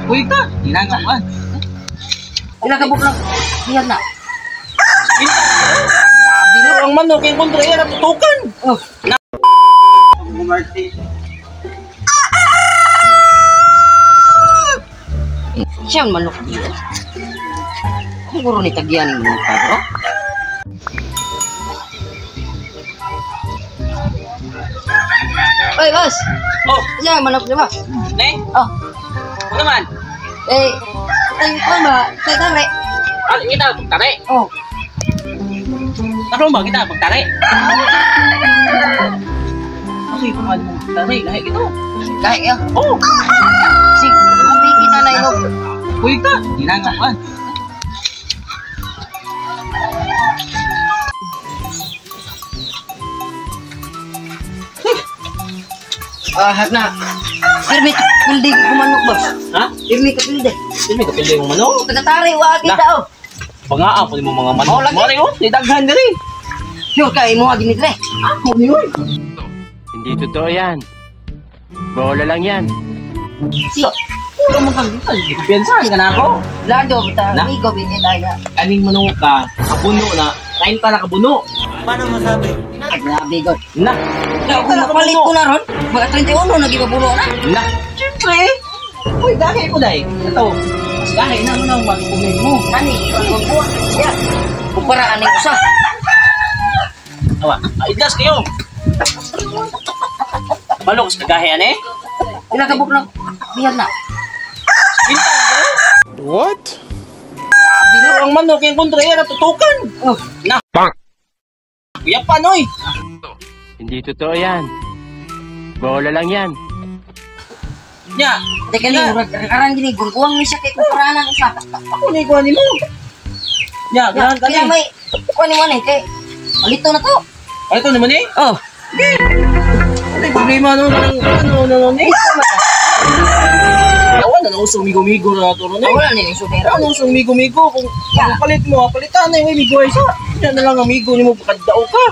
Uy ka, hinangang man. Pila ka buk lang. Bihag na. Pero ang manok yung kontra yan, natutukan. Oh. Na. Siya ang manok dito. Siguro ni tagyan ni mga bro. Oy, boss. Oh, Siya ang manok di ba? ne? Oh. Ano man? Eh, ay, ano ba? Sa tare. Ano kita pagtare? Oh. Karon ba kita pagtare? Kasi paano mo pagtare? Lahi ito. Lahi ya. Oh, Sig, abi kita na ino. uy ka, hinangang man. Ah, na. Permit pildi ko manok, boss. Ha? Permit ka pildi. Sino may kapildi mong manok? Tagatari wa kita oh. Pangaa po ni mo mga manok. Oh, lagi. Mare oh, ni daghan diri. Sure ka imo gini dre. Ako ni oy. Hindi totoo yan. Bola lang yan. Si, Wala mo kang Piensahan ka na ako. lado ta Na? amigo bini tayo. Aning manok ka, kabuno na. Kain pa na kabuno. Grabe god. Na. Na kung mapalit ko na ron, mga 31 nagibabulo na. Na. Siyempre. Uy, gahi ko dai. Ito. Mas gahi na mo nang magpumig mo. Kani, ko siya. Kumpara aning usa. Awa, idlas kayo. Balok sa kagahi ani. Pila ka buk lang. Bihag na. Bintang bro. What? Pero ang manok yung kontra yan natutukan. Oh, Na. Kuya pa noy. Hindi totoo yan. Bola lang yan. Nya, teka ni murag aran gini gurguang ni siya kay kumpara nang usa. ako ni kuha nimo. Nya, ganahan ka Kaya ni. may kuan ni mo ni kay palito na to. Ano ito naman eh? Oh, Ano yung problema no? Ano, ano, ano, eh? Awa na nauso migo-migo na ito ron eh. wala ni isudera. Ano usong migo-migo? Kung palit mo, palitan na yung migo ay sa. Yan na lang amigo ni mo, pagkadao ka.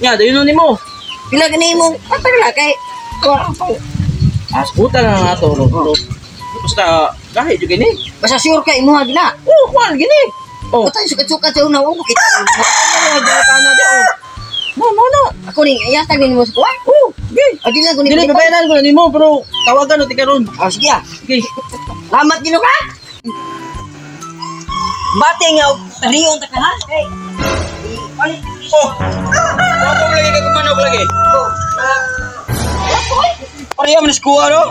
Nya, dayon nun nimo. Pila gani mo patag na kay Askutan na nga ito. Basta, kahit yung gini. basta sure ka imuha gina. Oh, kuwan, gini. Oh. Utang sukat-sukat sa una ko kita. Ano, ano, ano, oh. No, no, no. Ako ning iyatag ni mo sa kuan. Oh, gini. Adi lang ko ni. Dili, babayaran ko na nimo, pero tawagan o tika ron. Oh, sige ah. Okay. Salamat gino ka. Bate nga og tariyon ta ka ha. Kay palit. Oh. Ako lagi kay manok lagi. Oh, Pareha man kuha no?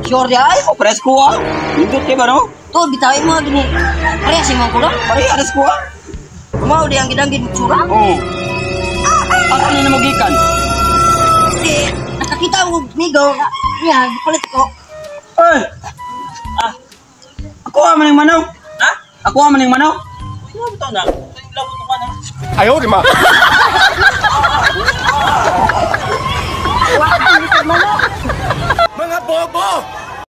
sure di ay. Oh, pareha kuha. Indot kay ba no? To bitaw mo gini. Pareha sa imong kulon. Pareha ras kuha. Mao di ang gidangin tsura. Oh. Asa ni namo gikan? Di nakakita mo migo niya palit ko. Ay. Ah. Ako man ning manok. Ha? Ako man ning manok. Ano ba na? Labot ko na. 哎呦我的妈！